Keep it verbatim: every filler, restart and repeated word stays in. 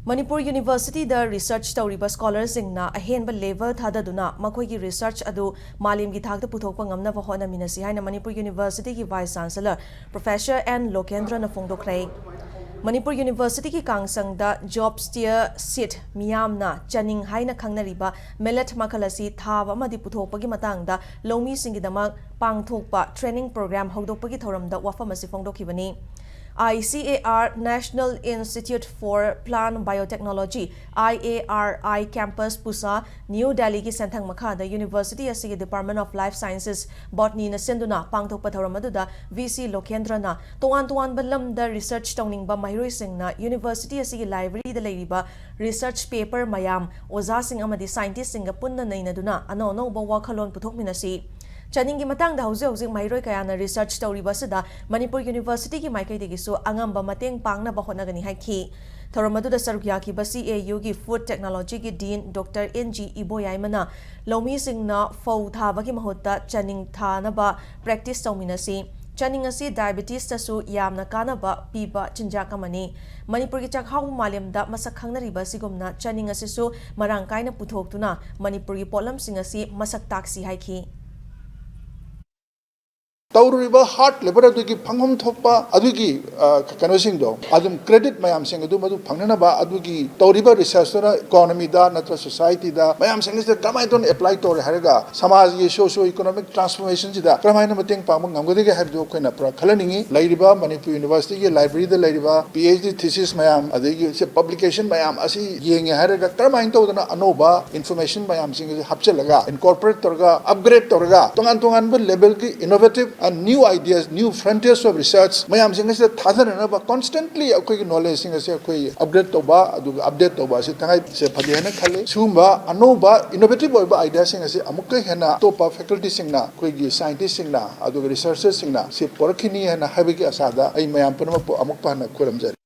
ꯃꯅꯤꯄꯨꯔ ꯌꯨꯅꯤꯚꯔꯁꯤꯇꯤꯗ ꯔꯤꯁꯔꯆ ꯇꯧꯔꯤꯕ ꯁ꯭ꯀꯣꯂꯔꯁꯤꯡꯅ ꯑꯍꯦꯟꯕ ꯂꯦꯚꯦꯜ ꯊꯥꯗꯗꯨꯅ ꯃꯈꯣꯏꯒꯤ ꯔꯤꯁꯔꯆ ꯑꯗꯨ ꯃꯥꯂꯦꯝꯒꯤ ꯊꯥꯛꯇ ꯄꯨꯊꯣꯛꯄ ꯉꯝꯅꯕ ꯍꯣꯠꯅꯃꯤꯟꯅꯁꯤ ꯍꯥꯏꯅ ꯃꯅꯤꯄꯨꯔ ꯌꯨꯅꯤꯚꯔꯁꯤꯇꯤꯒꯤ ꯚꯥꯏꯁ ꯆꯥꯟꯁꯦꯂꯔ ꯄ꯭ꯔꯣꯐꯦꯁꯔ ꯑꯦꯟ ꯂꯣꯀꯦꯟꯗ꯭ꯔꯅ ꯐꯣꯡꯗꯣꯛꯈ꯭ꯔꯦ꯫ ꯃꯅꯤꯄꯨꯔ ꯌꯨꯅꯤꯚꯔꯁꯤꯇꯤꯒꯤ ꯀꯥꯡꯁꯪꯗ ꯖꯣꯕ ꯁ꯭ꯇꯤꯌꯔ ꯁꯤꯠ, ꯃꯤꯌꯥꯝꯅ ꯆꯅꯤꯡ ꯍꯥꯏꯅ ꯈꯪꯅꯔꯤꯕ ꯃꯤꯂꯦꯠ ꯃꯈꯜ ꯑꯁꯤ ꯊꯥꯕ ꯑꯃꯗꯤ ꯄꯨꯊꯣꯛꯄꯒꯤ ꯃꯇꯥꯡꯗ ꯂꯧꯃꯤꯁꯤꯡꯒꯤꯗꯃꯛ ꯄꯥꯡꯊꯣꯛꯄ ꯇ꯭ꯔꯦꯅꯤꯡ ꯄ꯭ꯔꯣꯒ꯭ꯔꯥꯝ ꯍꯧꯗꯣꯛꯄꯒꯤ ꯊꯧꯔꯝꯗ ꯋꯥꯐꯝ ꯑꯁꯤ ꯐꯣꯡꯗꯣꯛꯈꯤꯕꯅꯤ꯫ I C A R, National Institute for Plant Biotechnology, I A R I campus, Pusa, New ꯗꯦꯜꯂꯤꯒꯤ ꯁꯦꯟꯊꯪ ꯃꯈꯥꯗ ꯌꯨꯅꯤꯚꯔꯁꯤꯇꯤ ꯑꯁꯤꯒꯤ Department of Life Sciences, Botanyꯅ ꯁꯤꯟꯗꯨꯅ ꯄꯥꯡꯊꯣꯛꯄ ꯊꯧꯔꯝ ꯑꯗꯨꯗ V C ꯂꯣꯀꯦꯟꯗ꯭ꯔꯅ ꯇꯣꯉꯥꯟ ꯇꯣꯉꯥꯟꯕ ꯂꯝꯗ ꯔꯤꯁꯔꯆ ꯇꯧꯅꯤꯡꯕ ꯃꯍꯩꯔꯣꯏꯁꯤꯡꯅ ꯌꯨꯅꯤꯚꯔꯁꯤꯇꯤ ꯑꯁꯤꯒꯤ ꯂꯥꯏꯕ꯭ꯔꯦꯔꯤꯗ ꯂꯩꯔꯤꯕ ꯔꯤꯁꯔꯆ ꯄꯦꯄꯔ ꯃꯌꯥꯝ ꯑꯣꯖꯥꯁꯤꯡ ꯑꯃꯗꯤ ꯁꯥꯏꯟꯇꯤꯁꯁꯤꯡꯒ ꯄꯨꯟꯅ ꯅꯩꯅꯗꯨꯅ ꯑꯅꯧ ꯑꯅꯧꯕ ꯋꯥꯈꯜꯂꯣꯟ ꯄꯨꯊꯣꯛꯃꯤꯟꯅꯁꯤ꯫ ꯆꯅꯤꯡꯒꯤ ꯃꯇꯥꯡꯗ ꯍꯧꯖꯤꯛ ꯍꯧꯖꯤꯛ ꯃꯍꯩꯔꯣꯏ ꯀꯌꯥꯅ ꯔꯤꯁꯔꯆ ꯇꯧꯔꯤꯕ ꯑꯁꯤꯗ ꯃꯅꯤꯄꯨꯔ ꯌꯨꯅꯤꯚꯔꯁꯤꯇꯤꯒꯤ ꯃꯥꯏꯀꯩꯗꯒꯤꯁꯨ ꯑꯉꯝꯕ ꯃꯇꯦꯡ ꯄꯥꯡꯅꯕ ꯍꯣꯠꯅꯒꯅꯤ ꯍꯥꯏꯈꯤ꯫ ꯊꯧꯔꯝ ꯑꯗꯨꯗ ꯁꯔꯨꯛ ꯌꯥꯈꯤꯕ C A Uꯒꯤ ꯐꯨꯗ ꯇꯦꯛꯅꯣꯂꯣꯖꯤꯒꯤ ꯗꯤꯟ ꯗꯣꯛꯇꯔ ꯑꯦꯟ ꯖꯤ ꯏꯕꯣꯌꯥꯏꯃꯅ ꯂꯧꯃꯤꯁꯤꯡꯅ ꯐꯧ ꯊꯥꯕꯒꯤ ꯃꯍꯨꯠꯇ ꯆꯅꯤꯡ ꯊꯥꯅꯕ ꯄ꯭ꯔꯦꯛꯇꯤꯁ ꯇꯧꯃꯤꯟꯅꯁꯤ꯫ ꯆꯅꯤꯡ ꯑꯁꯤ ꯗꯥꯏꯕꯦꯇꯤꯁꯇꯁꯨ ꯌꯥꯝꯅ ꯀꯥꯟꯅꯕ ꯄꯤꯕ ꯆꯤꯟꯖꯥꯛ ꯑꯃꯅꯤ꯫ ꯃꯅꯤꯄꯨꯔꯒꯤ ꯆꯥꯛꯍꯥꯎ ꯃꯥꯂꯦꯝꯗ ꯃꯁꯛ ꯈꯪꯅꯔꯤꯕ ꯑꯁꯤꯒꯨꯝꯅ ꯆꯅꯤꯡ ꯑꯁꯤꯁꯨ ꯃꯔꯥꯡ ꯀꯥꯏꯅ ꯄꯨꯊꯣꯛꯇꯨꯅ ꯃꯅꯤꯄꯨꯔꯒꯤ ꯄꯣꯠꯂꯝꯁꯤꯡ ꯑꯁꯤ ꯃꯁꯛ ꯇꯥꯛꯁꯤ ꯍꯥꯏꯈꯤ꯫ ꯇꯧꯔꯨꯔꯤꯕ ꯍꯥꯔꯗ ꯂꯦꯕꯔ ꯑꯗꯨꯒꯤ ꯐꯪꯐꯝ ꯊꯣꯛꯄ ꯑꯗꯨꯒꯤ, ꯑ, ꯀꯩꯅꯣꯁꯤꯡꯗꯣ, ꯑꯗꯨꯝ ꯀ꯭ꯔꯦꯗꯤꯠ ꯃꯌꯥꯝꯁꯤꯡ ꯑꯗꯨ ꯃꯗꯨ ꯐꯪꯅꯅꯕ ꯑꯗꯨꯒꯤ ꯇꯧꯔꯤꯕ ꯔꯤꯁꯔꯆꯇꯨꯅ ꯏꯀꯣꯅꯣꯃꯤꯗ ꯅꯠꯇ꯭ꯔ ꯁꯣꯁꯥꯏꯇꯤꯗ ꯃꯌꯥꯝꯁꯤꯡ ꯑꯁꯤꯗ ꯀꯃꯥꯏꯅ ꯇꯧꯅ ꯑꯦꯄ꯭ꯂꯥꯏ ꯇꯧꯔꯦ ꯍꯥꯏꯔꯒ ꯁꯃꯥꯖꯒꯤ ꯁꯣꯁꯤꯌꯣ ꯏꯀꯣꯅꯣꯃꯤꯛ ꯇ꯭ꯔꯥꯟꯁꯐꯣꯔꯃꯦꯁꯟꯁꯤꯗ ꯀꯔꯝꯍꯥꯏꯅ ꯃꯇꯦꯡ ꯄꯥꯡꯕ ꯉꯝꯒꯗꯒꯦ ꯍꯥꯏꯕꯗꯨ ꯑꯩꯈꯣꯏꯅ ꯄꯨꯔꯥ ꯈꯜꯍꯟꯅꯤꯡꯉꯤ꯫ ꯂꯩꯔꯤꯕ ꯃꯅꯤꯄꯨꯔ ꯌꯨꯅꯤꯚꯔꯁꯤꯇꯤꯒꯤ ꯂꯥꯏꯕ꯭ꯔꯦꯔꯤꯗ ꯂꯩꯔꯤꯕ ꯄꯤ ꯑꯩꯆ ꯗꯤ ꯊꯤꯁꯤꯁ ꯃꯌꯥꯝ, ꯑꯗꯒꯤ ꯁꯤ ꯄꯕ꯭ꯂꯤꯀꯦꯁꯟ ꯃꯌꯥꯝ ꯑꯁꯤ ꯌꯦꯡꯉꯦ ꯍꯥꯏꯔꯒ ꯀꯔꯝꯍꯥꯏꯅ ꯇꯧꯗꯅ ꯑꯅꯧꯕ ꯏꯟꯐꯣꯔꯃꯦꯁꯟ ꯃꯌꯥꯝꯁꯤꯡ ꯑꯁꯤ ꯍꯥꯞꯆꯤꯜꯂꯒ, ꯏꯟꯀꯣꯔꯄꯣꯔꯦꯠ ꯇꯧꯔꯒ, ꯑꯞꯒ꯭ꯔꯦꯗ ꯇꯧꯔꯒ, ꯇꯣꯉꯥꯟ ꯇꯣꯉꯥꯟꯕ ꯂꯦꯕꯦꯜꯒꯤ innovative and new ideas, new frontiers of research ꯃꯌꯥꯝꯁꯤꯡ ꯑꯁꯤꯗ ꯊꯥꯗꯅꯅꯕ constantly ꯑꯩꯈꯣꯏꯒꯤ ꯅꯣꯂꯦꯖꯁꯤꯡ ꯑꯁꯤ ꯑꯩꯈꯣꯏ ꯑꯞꯒ꯭ꯔꯦꯗ ꯇꯧꯕ, ꯑꯗꯨꯒ ꯑꯞꯗꯦꯠ ꯇꯧꯕ ꯑꯁꯤ ꯇꯉꯥꯏꯁꯦ ꯐꯗꯦ ꯍꯥꯏꯅ ꯈꯜꯂꯤ꯫ ꯁꯤꯒꯨꯝꯕ ꯑꯅꯧꯕ innovative ꯑꯣꯏꯕ ideaꯁꯤꯡ ꯑꯁꯤ ꯑꯃꯨꯛꯀ ꯍꯦꯟꯅ ꯑꯇꯣꯞꯄ facultyꯁꯤꯡꯅ, ꯑꯩꯈꯣꯏꯒꯤ scientistꯁꯤꯡꯅ, ꯑꯗꯨꯒ researcherꯁꯤꯡꯅ ꯁꯤ ꯄꯨꯔꯛꯈꯤꯅꯤ ꯍꯥꯏꯅ ꯍꯥꯏꯕꯒꯤ ꯑꯁꯥꯗ ꯑꯩ ꯃꯌꯥꯝ ꯄꯨꯝꯅꯃꯛꯄꯨ ꯑꯃꯨꯛꯀ ꯍꯟꯅ ꯈꯨꯔꯨꯝꯖꯔꯤ꯫